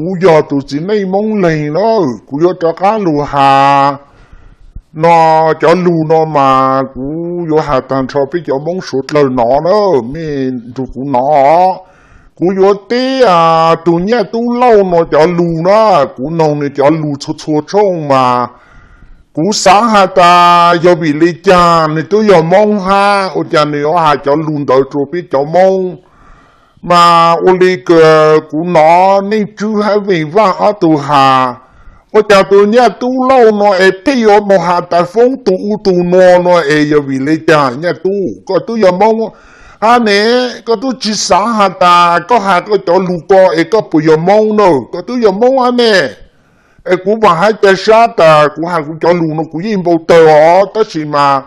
Kuv yog tus txiv neej Hmoob Leeg na, kuv yuav rov qab lug has no, cov lug no mas kuv yuav has tag nrho peb cov Hmoob suav dlawg no na, mej nrug kuv no. Kuv yuav teb tug Nyaj Tub Lauj no cov lug na, kuv noog nws cov lug txhua txhua tshooj mas kuv xaav has tas yog vim le caag, nws twb yog Moob hab ua caag nws yuav has cov lug ntawd rua peb cov Moob. Mas ua le kws kuv nov Neej Tswb hab Veej Vaaj ob tug has, ua caag tug Nyaj Tub Lauj no es pheej yuav moog has tas foob tug ub tug nuav no es yog vim le caag? Nyaj Tub, koj twb yog Moob hab ne, koj twb tsi xaav has tas koj has koj cov lug ko es koj puas yog Moob na? Koj twb yog Moob hab ne. Es kuv vaam hab ca sab tas kuv has kuv cov lug no kuv yeej npau tawg os, tab sis mas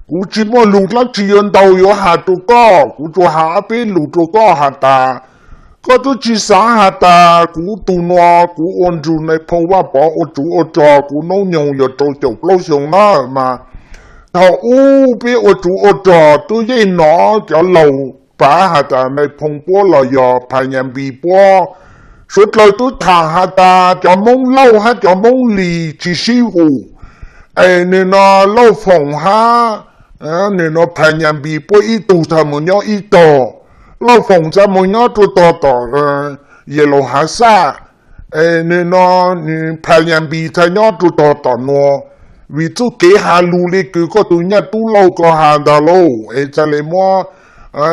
kuv tsi muaj lug dlaab tsi yuav ntau yuav has rua koj, kuv tsuas has ob peb lug rua koj has tas koj twb tsi xaav has tas kuv tug nuav kuv ua nrug Nais Phoo Vaaj Pov ua tsov ua rog, kuv noob nyoog yog rau caum plaub xyoo na mas thaum ub peb ua tsov ua rog twb yeej nov cov laug pav has tas Nais Phoo puab los yog Phas Nyas Npis puab, suav dlawg twb tham has tas cov Moob Lauj hab cov Moob Lis tsi sib hum, es nwg no Lauj Foom hab nwg no Phas Nyas Npis puab ib tug txhaj moog nyob ib tog. Lauj Foom txhaj moog nyob rua tog tom Yelaus Hav Xaj, es nwg no Phas Nyas Npis txhaj nyob rua tog tom nuav. Vim txuj kev has lug le kws koj tug Nyaj Tub Lauj ko has ntag lauj, es txhaj le muab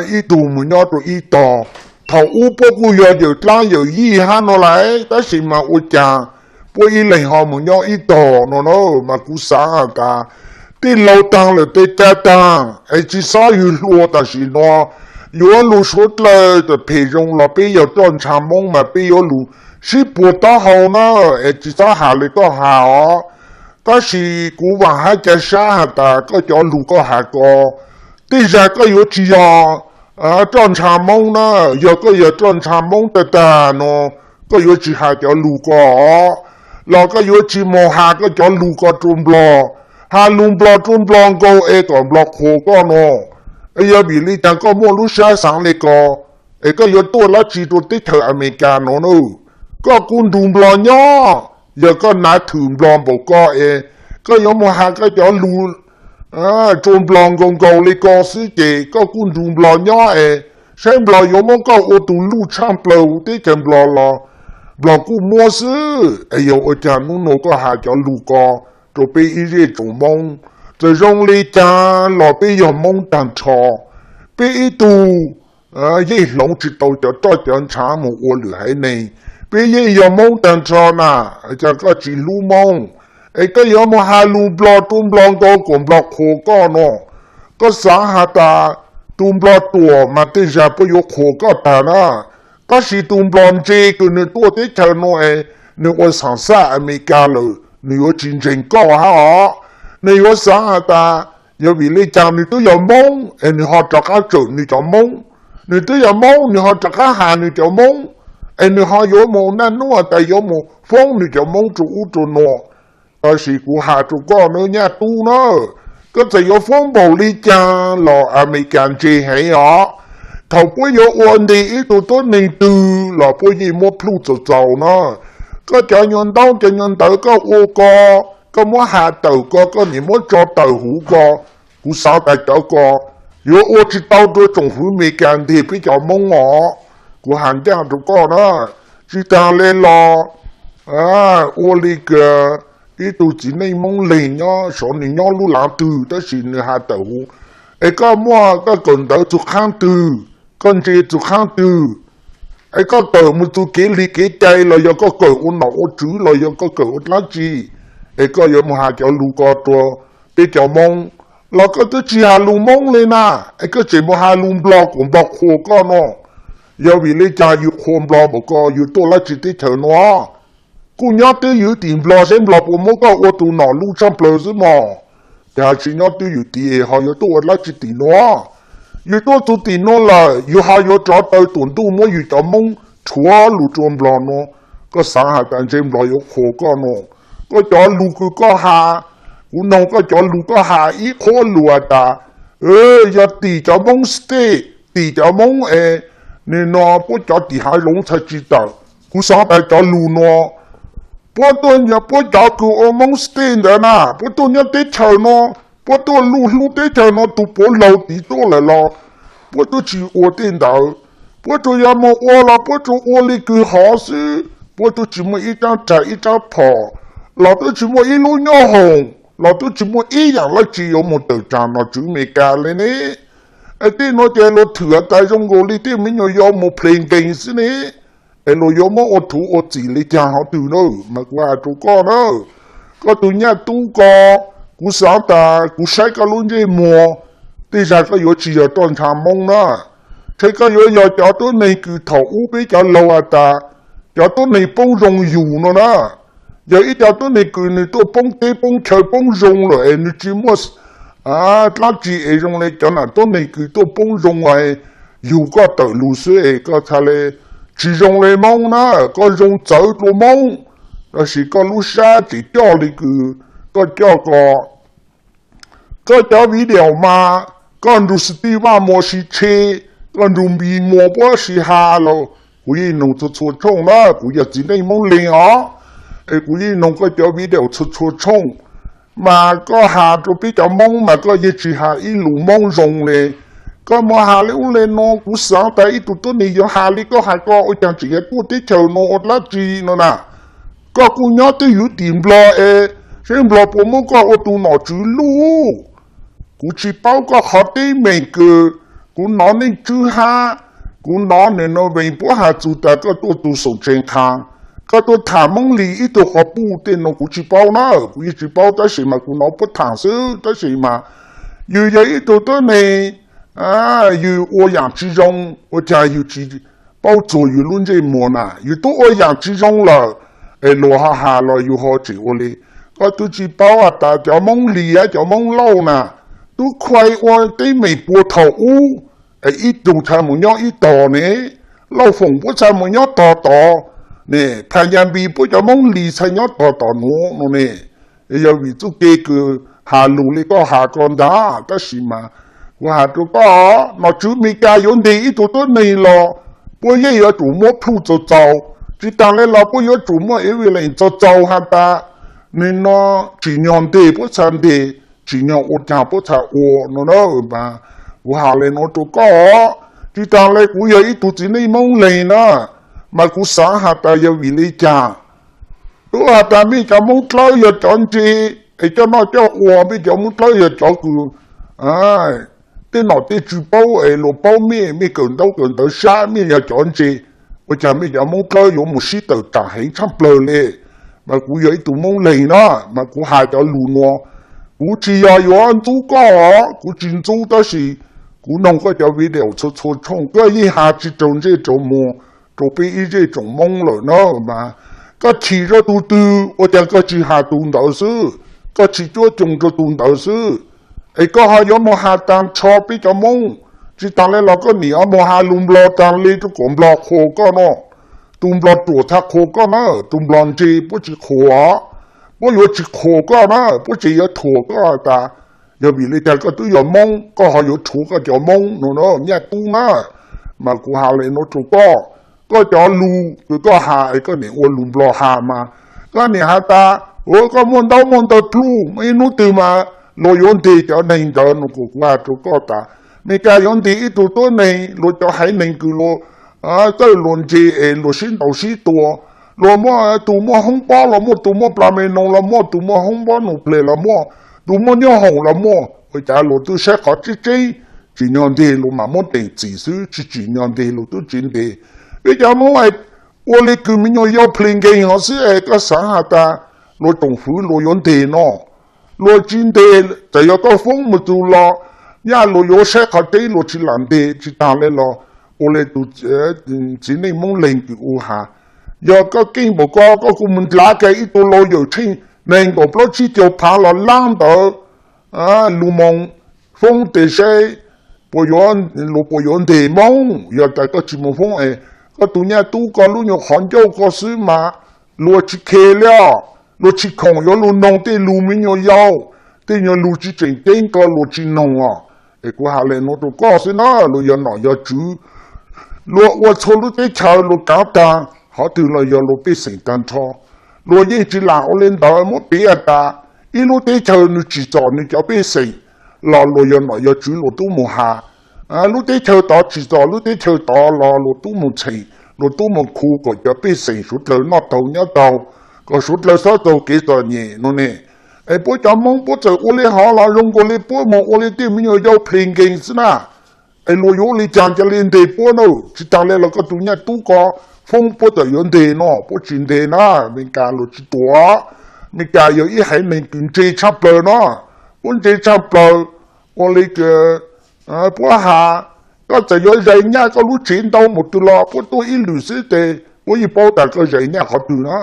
ib tug moog nyob rua ib tog. Thaum ub puab kuj yog yawm dlaab yawm yij hab no lais, tab sis mas ua caag puab ib leeg ho moog nyob ib tog no na. Mas kuv xaav has tas tij laug taag lawm tej ca taag es tsi xob yug hlua tam sim no, yuav lug suav dlawg tas phem zoo los peb yog roj ntsha Moob mas peb yuav lug sib puag taub hau na, es tsi xob has le koj has os. Tab sis kuv vaam hab ca sab has tas koj cov lug koj has ko, tej zag koj yuav tsi yog roj ntsha Moob na. Yog koj yog roj ntsha Moob tag tag no, koj yuav tsi has cov lug ko os, los koj yuav tsi moog has koj cov lug ko rua Nplog, has lug Nplog rua Nplog nkaus es kom Nplog qhuas koj no. Yog vim le caag koj muaj lub sab xaav le ko, es koj yuav tuaj dlaab tsi rua teb chaws Amelikas no na? Koj kuj nrug Nplog nyob, yog koj nav thwm Nplog npaum ko es koj yuav moog has koj cov lug rua Nplog nkaus nkaus le ko xwb ces koj kuj nrug Nplog nyob es saib Nplog yuav muab koj ua tug luj tshaaj plawg huv teb chaws Nplog los Nplog kuj muab xwb. Es yog ua caag nub nua koj has cov lug ko rua peb ib zej tsoom Moob? Txawm zoo le caag los peb yog Moob taag nrho, peb ib tug yeej hloov tsi tau cov roj cov ntsha moog ua lwm haiv neeg. Peb yeej yog Moob taag nrho na, cas koj tsi hlub Moob, es koj yuav moog has lug Nplog rua Nplog nkaus kom Nplog qhuas koj no? Koj xaav has tas tug Nplog ruam mas tej zag puab yuav qhuas koj taag na, tab sis tug Nplog ntse kws nwg tuaj teb chaws no es nwg ua xaam xaj Amelikas lawm nwg yuav tsi ntseeg koj hab os. Nwg yuav xaav has tas yog vim le caag nwg twb yog Moob es nwg ho rov qaab tsawm nwg cov Moob, nwg twb yog Moob nwg ho rov qaab has nwg cov Moob, es nwg ho yuav moog naj nub tas yuav moog foob nwg cov Moob rua ub rua nuav. Tab sis kuv has rua koj nawb Nyaj Tub na, koj txawm yuav foob npaum le caag los Amelikas ntse heev os. Thaum puab yuav ua nteg ib tug tuab neeg twg los puab yeej muab pluj txaus txaus na. Koj cov nyuas ntaub cov nyuas ntawv koj ua ko, koj muab has tawm ko, koj nim muab tso tawm huv ko, kuv xaav tas cov ko yuav ua tsi tau rua tsoom huv Amelikas nteg peb cov Moob os. Kuv has ncaaj rua koj na, tsi taag le los ua le kws ib tug txiv neej Moob Leeg nyob sav, nwg nyob lub laav twg tab sis nwg has tawm huv, es koj muaj koj kawm ntawv txug qaab twg, koj ntse txug qaab twg, es koj kawm moog txug kev li kev cai los yog koj kawm ua nom ua tswv los yog koj kawm ua dlaab tsi, es koj yuav moog has cov lug ko rua peb cov Moob, los koj twb tsi has lug Moob le na, es koj tseem moog has lug Nplog kom Nplog qhuas koj no. Yog vim le caag yug qhuas Nplog npaum ko yug tuaj dlaab tsi teb chaws nuav? Kuj nyob twj ywm tim Nplog saib Nplog puas muab koj ua tug nom luj tshaaj plawg xwb mog. Cas tsi nyob twj ywm tim ho yuav tuaj ua dlaab tsi tim nuav? Yug tuaj txug tim nuav lawm yug ho yuav rov taw tuam ntuj muab yug cov Moob rhuav lug rua Nplog nuav. Koj xaav has tas ntshe Nplog yuav qhuas koj no? Koj cov lug kws koj has, kuv noog koj cov lug koj has ib qhuab lug has tas yog tim cov Moob State, tim cov Moob es nwg no puab cov tim hav zoov txhaj tsi tawm. Kuv xav tas cov lus no, puab tuaj, puab cov kws ua Moob State ntawd na, puab tuaj nyob teb chaws no, puab tuaj luj hlub teb chaws no, tus puav laug tid tuaj lawm los puab twb tsis ua tej ntawd. Puab tsuas yog moog ua los puab tsuas ua li kws hov xwb, puab twb tsis muaj ib rab rag ib rab phom, los twb tsis muaj ib lub nyoob hoom, los twb tsis muaj ib yaam dlaab tsi yuav moog tawm tsaam nom tswv Amelikas le ne. Es tej nuav ces luag thwm tas zoo nkaus li tej me nyuam yaus moog play game xwb ne. Es luag yuav muab ua thuv ua txim li caag hov twg na? Mas kuv has rua koj na, koj tug nyaj tub ko, kuv xaav tas kuv saib koj lub ntsej muag, tej zag koj yuav tsis yog roj ntsha Moob na. Ntshe koj yuav yog cov tuab neeg kws thaum ub peb cov laug has tas cov tuab neeg poob zoo yug no na. Yog ib co tuab neeg kws nwg tuaj poob teb poob chaw poob zoo lawm es nwg tsis muaj dlaab tsi es zoo le cov nam tuab neeg kws tuaj poob zoo, yug koj tawm lug xwb es koj txhaj le tsis zoo le Moob na. Koj zoo txawv dlua Moob, tab sis koj lub sab tseem coj li kws koj coj ko. Koj cov video mas koj nrug xwb tij Vaj Muas sib tshe, koj nrug Npis Muas puab sib has los kuv yeej noog txhua txhua tshooj na, kuv yog txiv neej Moob Leeg os. Es kuv yeej noog koj cov video txhua txhua tshooj. Mas koj has rua peb cov Moob mas koj yeej tsis has ib lus Moob zoo le. Koj moog has le ub le no, kuv xaav tas ib tug tuab neeg yuav has le koj has ko ua caag tseem yuav tuaj teb chaws no ua dlaab tsi no na. Koj kuj nyob twj ywm tim Nplog es, seb Nplog puas muab koj ua tug nom tswv luj. Kuv tsis paub koj qhov teeb meem kws, kuv nov neej tswb hab, kuv nov nwg no vees puab has txug tas koj tuaj tug xoom tsees qha, koj tuaj tham Moob Lis ib tug quas puj tej no kuv tsis paub na, kuv yeej tsis paub tab sis mas kuv nov puab tham xwb tab sis mas yug yog ib tug tuab neeg, yug ua yaam tsis zoo ua caag yug tsis paub txuag yug lub ntsej muag na, yug tub ua yaam tsis zoo lawm, es luag ho has los yug ho tseem ua le. Koj twb tsis paub has tas cov Moob Lis, cov Moob Lauj na, tub khuai ua teeb meem puag thaum ub, es ib tug txhaj moog nyob ib tog ne, Lauj Foom puab txhaj moog nyob tog tod ne, Phas Yas Npis puab cov Moob Lis txhaj nyob tog tod nuav no ne. Yog vim txuj kev kws has lug le koj has ko ntag, tab sis mas kuv has rua koj, nom tswv Amelikas yuav nteg ib tug tuab neeg los puab yeej yuav tsum muab plhuj txaus txaus, tsis taag le los puab yuav tsum muaj evidence txaus txaus has tas nwg no tsim nyog nteg puab txhaj nteg, tsim nyog ua caag puab txhaj ua no na. Mas kuv has le nuav rua koj, tsis taag le kuv yog ib tug txiv neej Moob Leeg na, mas kuv xaav has tas yog vim le caag. Tub has tas mej cov Moob Dlawb yog cov ntse, es coj noj coj ua, mej cov Moob Dlawb yog cov kws tej nom tej tswv paub es luag paub mej, mej kawm ntaub kawm ntawv sab mej yog cov ntse, ua caag mej cov Moob Dlawb yuav mus sib tawm taam heev tshaj plawg le? Mas kuv yog ib tug Moob Leeg na, mas kuv has cov lug nuav, kuv tsis yog yuav ntxub koj os, kuv tsis ntxub tab sis kuv noog koj cov video txhua txhua tshooj, koj yeej has tsis raug ntsej raug muag rua peb ib zej tsoom Moob lawm na. Mas koj chim rua tug twg ua caag koj tsis has tug ntawd xwb, koj tsis cuab coog rua tug ntawd xwb, es koj ho yuav moog has taag nrho peb cov Moob. Tsis taag le los koj nim moog has lug Nplog taag le rua kom Nplog qhuas koj no. Tug Nplog ruam txhaj qhuas koj na, tug Nplog ntse puab tsis qhuas, puab yuav tsis qhuas koj na, puab tseem yuav thuam koj tas yog vim le caag koj twb yog Moob koj ho yuav rhuav koj cov Moob no na nyaj tub na. Mas kuv has le nuav rua koj, koj cov lug kws koj has es koj nim ua lug Nplog has mas, koj nim has tas koj muaj ntaub muaj ntawv pluj, muaj ib hnub twg mas luag yuav nteg cov neeg ntawd no. Kuv has rua koj tas Amelikas yuav nteg ib tug tuab neeg, luag cov haiv neeg kws luag txawj luag ntse es luag sib ntaus sib tua, luag muaj tug muaj hoob pob los muaj, tug muaj plas me noog los muaj, tug muaj hoob pob nuclear los muaj, tug muaj nyoob hoom los muaj, ua cas luag twb saib qhov tseeb tseeb, tsim nyog nteg luag mam muab teem txim xwb, tsis tsim nyog nteg luag twb tsis nteg. Peb cov Moob ua le kws me nyuam yaus play game hov xwb es koj xaav has tas luag tsoom fwv luag yuav nteg no. Luag tsis nteg, txawm yog koj foob mus txug los, yaj luag yuav saib qhov tseeb luag tsis lam nteg. Tsis taag le los ua le tug txiv neej Moob Leeg kws u has, yog koj keej npaum ko koj kuj mus ndlav kag ib tug lawyer tsheej neeg nkaum plaub tsib caug phav los lab ntawd lug moog foob tes saib luag puas yuav nteg Moob. Yog tas koj tsis mus foob es koj tug nyaj tub ko lub nyuag qhov ncauj ko xwb mas luag tsis khes li os. Luag tsis khoom yuav lug noog tej lug me nyuam yaus, tej nyuag lug tsis tseem ceeb ko luag tsis noog os. Es kuv has le nuav rua koj xwb na, luag yog nom yog tswv, luag ua txhua lub teb chaws luag kaav taag, qhov twg los yog luag pej xeem tag nrho. Luag yeej tsis lam ua li ntawd, muab piv tas ib lub teb chaws nws tsim txom nws cov pej xeem los luag yog nom yog tswv luag tub mus has. Lub teb chaws tod tsim txom lub teb chaws tod los luag tub mus txheem, luag tub mus khu kom cov pej xeem suav dlawg noj taug nyob taug, kom suav dlawg txhob taug kev txom nyem no ne. Es puab cov Hmoob puab txawm ua li hov los zoo nkaus li puab mus ua li tej me nyuam yau plis nkees xwb na. Es luag yuav ua li cas ca li ntes puab na, tsis tas li los koj tus nyaj tub ko foob puab txawm yuav ntes no, puab tsis ntes na, Amelikas luag tsis tuam. Amelikas yog ib haiv neeg kws ntse tshaj plaws no, puab ntse tshaj plaws. Ua li puab has, koj txawm yuav zais nyaj koj lub tsev ntau mus twg los puab tuaj ib lwm xwb tes puab yeej paub tas koj zais nyaj qhov twg na.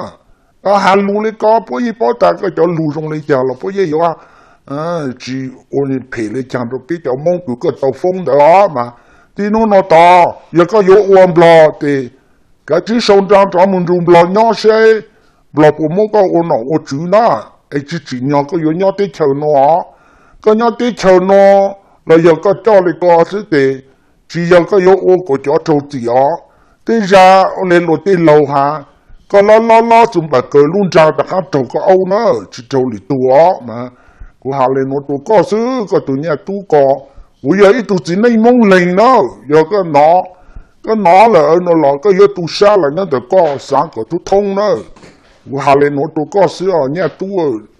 Has lus li ko puab yeej paub tas koj cov lus zoo li cas los puab yeej yuav tsis ua phem li cas rau peb cov Hmoob kws koj tau foob ntawd os mas. Tib hnub no tod yog koj yuav ua Nplog tes kav tsij sau nra rov mus nrug Nplog nyob seb Nplog puas muab koj ua nom ua tswv na. Es tsis tsim nyog koj yuav nyob teb chaws no. Koj nyob teb chaws no los yog koj coj li ko xwb tes tsis yog koj yuav ua kom cov raug txim os. Tej zag ua li luag tej laug has, koj lob lob lob txus npam kaws lub nra rov qab raug koj aub na, tsis raug lwm tug os mas. Kuv has li nuav rau koj xwb koj tus nyaj tub ko, kuv yog ib tug txiv neej Hmoob leeg na, yog koj nov lawm no los koj yuav tu sab los nyob ntawm koj xav kom thoob thoob na. Kuv has li nuav rau koj xwb os nyaj tub.